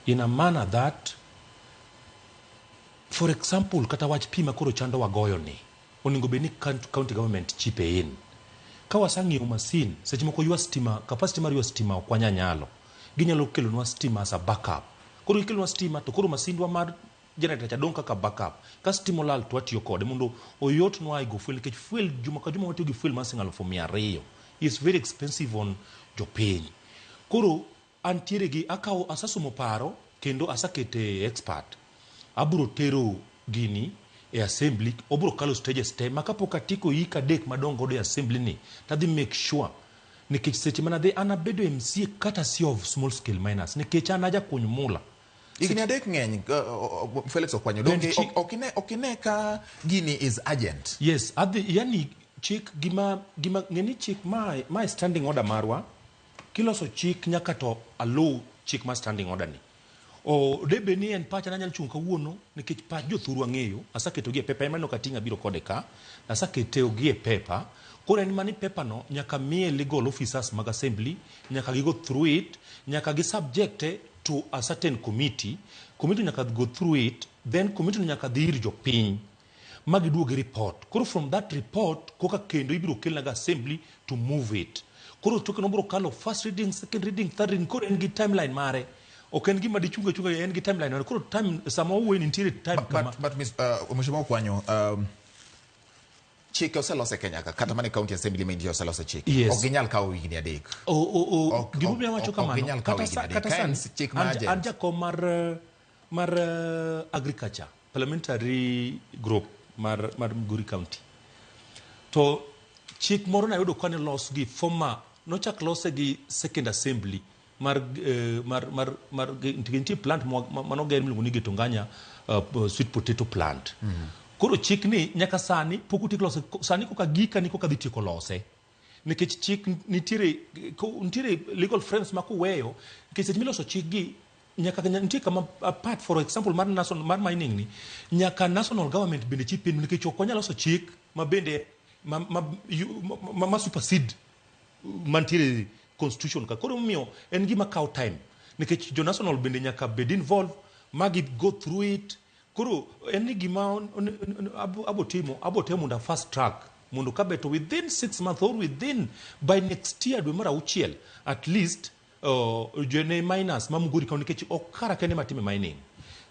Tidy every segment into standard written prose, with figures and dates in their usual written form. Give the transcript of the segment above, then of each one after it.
In a manner that, for example, kata wach pi ma koro chando wagoyo ni, onego bed ni county government chip in. Ka wasang'iewo masin, seche moko ywa stima, capacity mar ywa stima ok wanya nyalo. Ginyalo kelonwa stima as a backup. Koro gikelonwa stima to koro masindwa mar generator cha dong' kaka backup. Ka stima olal to watiyo kode mondo oyotnwa go fuel nikech fuel juma ka juma watiyo gi fuel mar siling 200,000. Is very expensive on jopiny. Koro antiere gi akawo asasomo paro kendo asakete expert. Abro tero gini e assembly, obro kalo stages te ma kapok atieko hik 3 madong' godo e assembly ni, tadhi make sure nikech seche manadhi an abedo MCA courtesy of small scale miners nikech an ajakuny mula. Higni 3 ng'eny, Felix Okwanyo. Bend Donge ok ine ka gini is urgent? Yes, adhi yani chik gima ng'eni chik ma standing order marwa kiloso chik nyaka to aluw chik mar standing order ni. O debe ni en pacha nanyalo chung' kawuono nikech pach jothuru ang'eyo asaketo gi e paper ema aneno kating'o abiro kode ka asaketo gi e paper. Koro en mani paper no nyaka miye legal officers mag assembly, nyaka gi go through it, nyaka gi subject to a certain committee. Committee nyaka go through it, then committee no nyaka dhi ir jopiny ma giduog gi report. Koro from that report koka kendo ibiro kelnaga assembly to move it. Koro toke no biro kalo first reading, second reading, third reading. Koro en gi timeline mare, ok en gima dichung achunga, en gi timeline mare. Koro time sama wawuoyo ni nitiere time kama. But Ms. Mheshimiwa Okwanyo, chike oselos e Kenya ka, kata mana e county assembly ma intie oselose chike. Yes. Ok ginyal kawo higni 3. O gimomiyo awacho Ok kamano ginyal kawo kata higni 3. kata Ka en sani chik ma an urgent. jakom mar agriculture parliamentary group mar Migori County, to chik moro nayudo kane los gi former nochak lose gi second assembly mar nitie plant manoger miluongo ni Getonganya sweet potato plant. Koro chik ni nyaka sani pok otiek lose, sani koka gika ni koka dhi tieko lose nikech chik nitiere nitiere legal frames ma kuweyo nikech seche miloso chik gi nyaka nitie kama apart, for example, mar national mar mining ni nyaka national government bende chip in nikech ok wanyal loso chik ma bende ma supersede mantiere constitution ka. Koro omiyo en gima kawo time nikech jo national bende nyaka bed involved ma gi go through it. Koro en ni gima abo timo mondo a fast track mondo kabeto within 6 months or within by next year dwe mar auchiel at least jone miners ma Migori County nikech ok kara kende matime mining.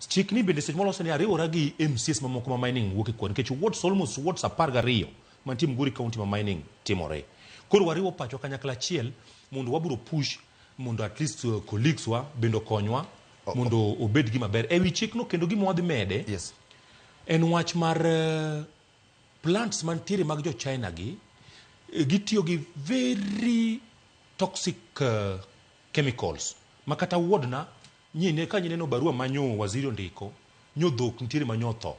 Chik ni bende seche moloso ni ariwora gi MCAs mamoko ma mining wuok e kuonde nikech wards, almost wards 12 mantie Migori County ma mining timore. Koro wariwo pachwa kanyakla achiel mondo wabiro push mondo at least colleagues wa bende okonywa mondo obed gima ber ewi chikno. Kendo gima wadhi mede en wach mar plants mantiere mag jo China gi gitiyo gi very toxic chemicals ma kata wuodna nyine ka nyineno barua manyo waziri ondiko nyo dhok nitiere manyo tho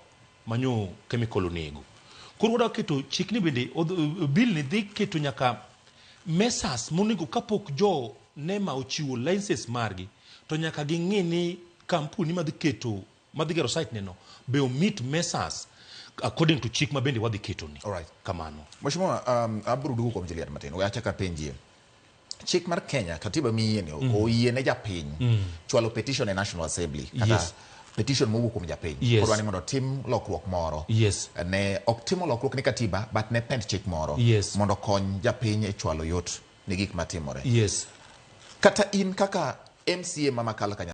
manyo chemical onego. Koro wadwa keto chik ni bende bill ni dhi keto nyaka measures monego kapok jo NEMA ochiwo license margi to nyaka ging'i ni kampuni madhi keto madhi gero site neno be o meet measures according to chik ma bende wadhi keto ni. Kamano. Mheshimiwa, abiro duogo kuom Juliet matin. We achak apenjie. Chik mar Kenya, katiba miyiene, oyie ne japiny chwalo petition e National Assembly kata petition mowuok kuom japiny kodwa ni mondo otim lokruok moro. Ne ok timo lokruok ne katiba but ne pend chik moro mondo okony japiny e chwalo yot ne gik matimore. Kata in kaka MCA ma Makala Kanya